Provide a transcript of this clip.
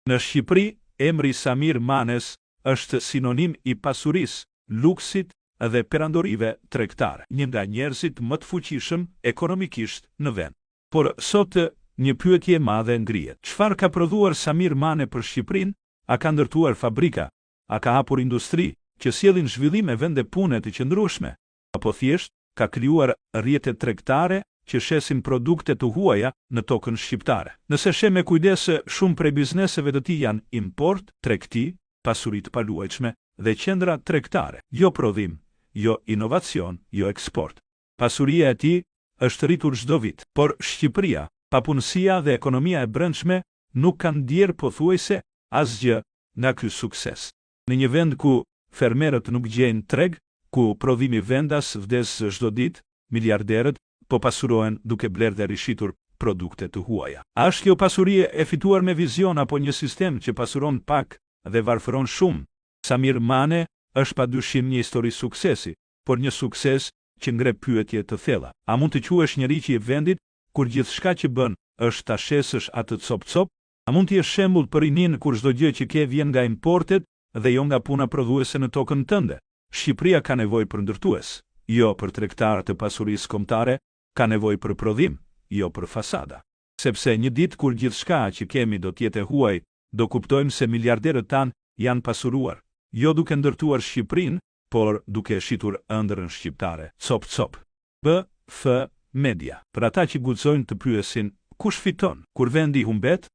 Në Shqipëri, emri Samir Manes është sinonim i pasurisë, luksit dhe perandorive tregtare. Një nga njerëzit më të fuqishëm ekonomikisht në vend. Por sot një pyetje e madhe ngrihet. Çfarë ka prodhuar Samir Mane për Shqipërinë? A ka ndërtuar fabrika? A ka hapur industri që sjellin zhvillim e vende pune të qëndrueshme? Apo thjesht ka krijuar rrjete tregtare që shesin produkte të huaja në tokën shqiptare? Nëse sheh me kujdes, shumë prej bizneseve të tij janë import, tregti, pasuri të paluajtshme dhe qendra tregtare, jo prodhim, jo inovacion, jo eksport. Pasuria e tij është rritur çdo vit, por Shqipëria, papunësia dhe ekonomia e brendshme nuk kanë ndjerë pothuajse asgjë nga ky sukses. Në një vend ku fermerët nuk gjejnë treg, ku prodhimi vendas vdes çdo ditë, miliarderët po pasurohen duke blerë dhe rishitur produkte të huaja. A është kjo pasuri e fituar me vizion apo një sistem që pasuron pak dhe varfëron shumë? Samir Mane është padyshim një histori suksesi, por një sukses që ngre pyetje të thella. A mund të quhesh njeri i vendit kur gjithçka që bën është ta shesësh atë copë-copë? A mund të jesh shembull për rininë kur çdo gjë që ke vjen nga importet dhe jo nga puna prodhuese në tokën tënde? Shqipëria ka nevojë për ndërtues, jo për tregtarë të pasurisë kombëtare, ka nevojë për prodhim, jo për fasada. Sepse një ditë kur gjithçka që kemi do të jetë e huaj, do kuptojmë se miliarderët tanë janë pasuruar, jo duke ndërtuar Shqipërinë, por duke shitur ëndrrën shqiptare, copë-copë. BF Media. Për ata që guxojnë të pyesin, kush fiton? Kur vendi humbet?